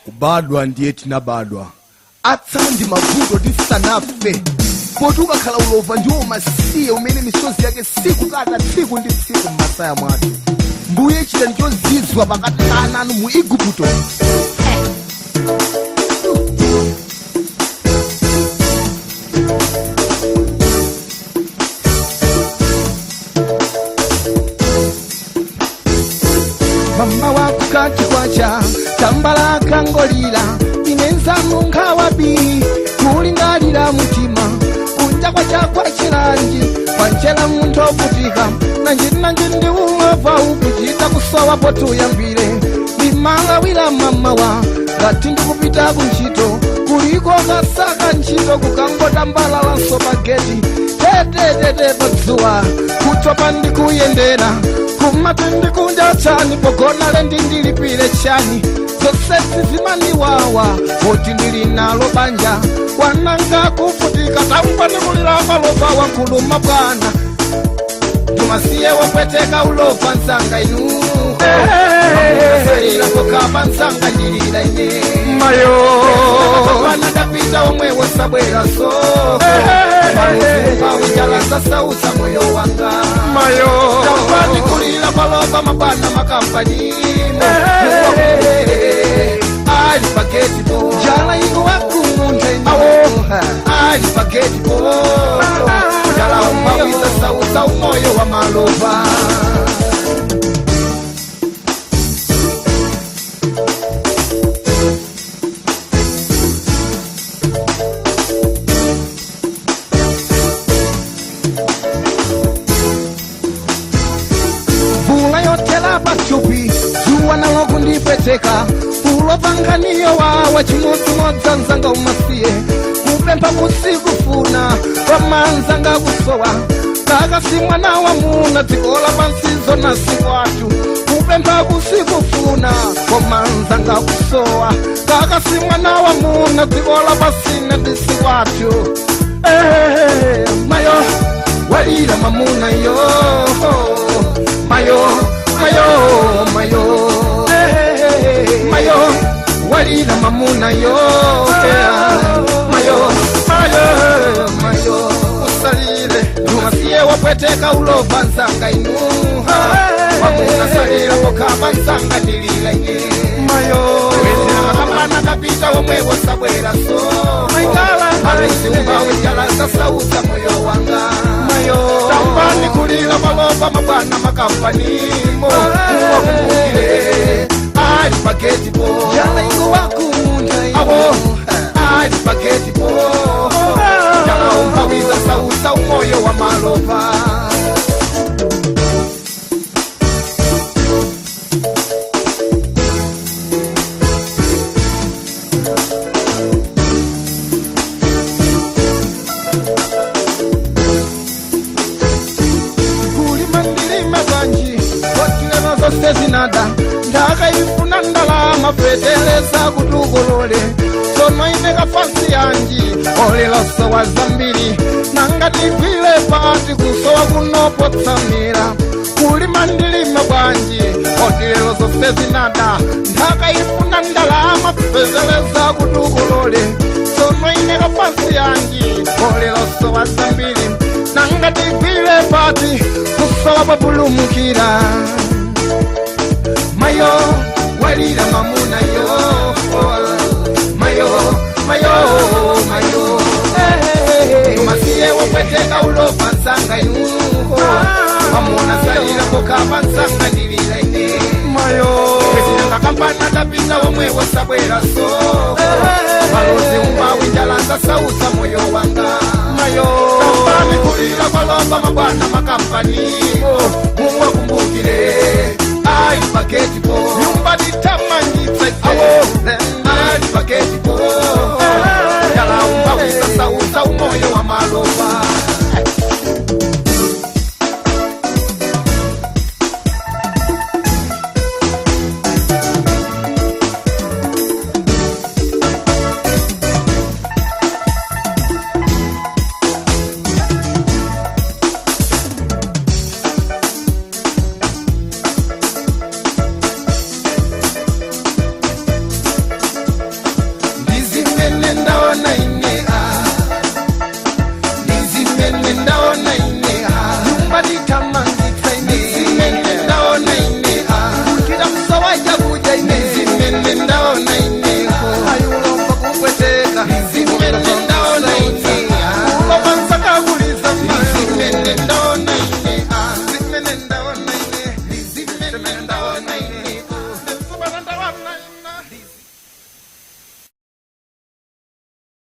Kubadwa ndiye tinabadwa, atsala ndi mavuto tisanafe, poti ukakhala ulova ndiwo umasiye umene misozi yake sikukata tsiku ndi tsiku m'masaya mwathu. Mbuye, chitani chozizwa pakati pa ana anu mu Igupto. Mama wakukati kwacha tambala kangolira, ine nzanu nkhawabi kulingalira mutima kunja kwacha kwachilanji kwanjela munthu ovutika nanji nanji ndi ulova ukuchita kusowa potuyambire ndimalawira mamawa ngati ndikupita kuntchito kuliko kasaka ntchito kukangotambalala pageti tetetete padzuwa kutopa ndikuyendera kumati ndikunja chani pogona lendi ndilipire chani zonsezi zimandiwawa poti ndili nalo banja wananga kufutika tamva ndikulira malova wankhuluma bwana tumasiye wopweteka ulova nsanga inu salira kokapa nsanga ndilira ine Mayo. Pana ndapita omwe wosabwera so pawijala sasauza moyo wanga. Mayo. Kampani kulira palova mabwana makampani ali pageti po jala ino wakumunda awo ali pageti po jala umawiza sauza umoyo wa malova. Mvula yotela pathupi, zuwa nalo kundipweteka, ulopanganiyo wawa chimodzimodza nzanga umasiye kupempha kusikufuna kwamanzanga kusowa kakasi mwana wa muna dziko la pansi zona sikwathu kupempha kusikufuna kwamanzanga kusowa kakasi mwana wa muna dziko la pansi ndisikwathu. Eh, mayo walira mamuna yo mayo mayo mayo. Eh, mayo walira mamuna yo mayo mayo mayo usalile umasiye wapweteka ulova nsanga inuha wamuna salira pokapa nsanga ndilila ine. Mayo. Kapana kapita omwe wosabwera so alisiumbawijala sasauza moyo wanga. Mayo. Kampani kulira malova mabwana makampanimo wakumbukire ali pageti po jala ingo wakumunda awo ali pageti po jala umbawiza sausa umoyo wa malova. Kulima ndilima kanji kotilelo zose zinada ndakaifuna ndalama feteleza kutukolole tsono ine kafansi yanji olelosowa zambiri nangatigwile pati kusowa kunopotsamira kulima ndilima bwanji kotilelo zose zinada ndakaifuna ndalama feteleza kutukolole tsono ine kafansi yanji olelosowa zambiri nangatigwile pati kusowa papulumukira. Mayo walira mamuna yo mayo mayo mayo umasiye wopweteka ulova nsanga inuho mamuna salira kokapa nsanga ndilira ine. Mayo. Kampana tapita omwe wosabwera so malozi umawinjala nsasauza moyo wanga. Mayo. Kampani kulira kwalomba mabwana makampani muwakumbukire ali pageti po nyumba dita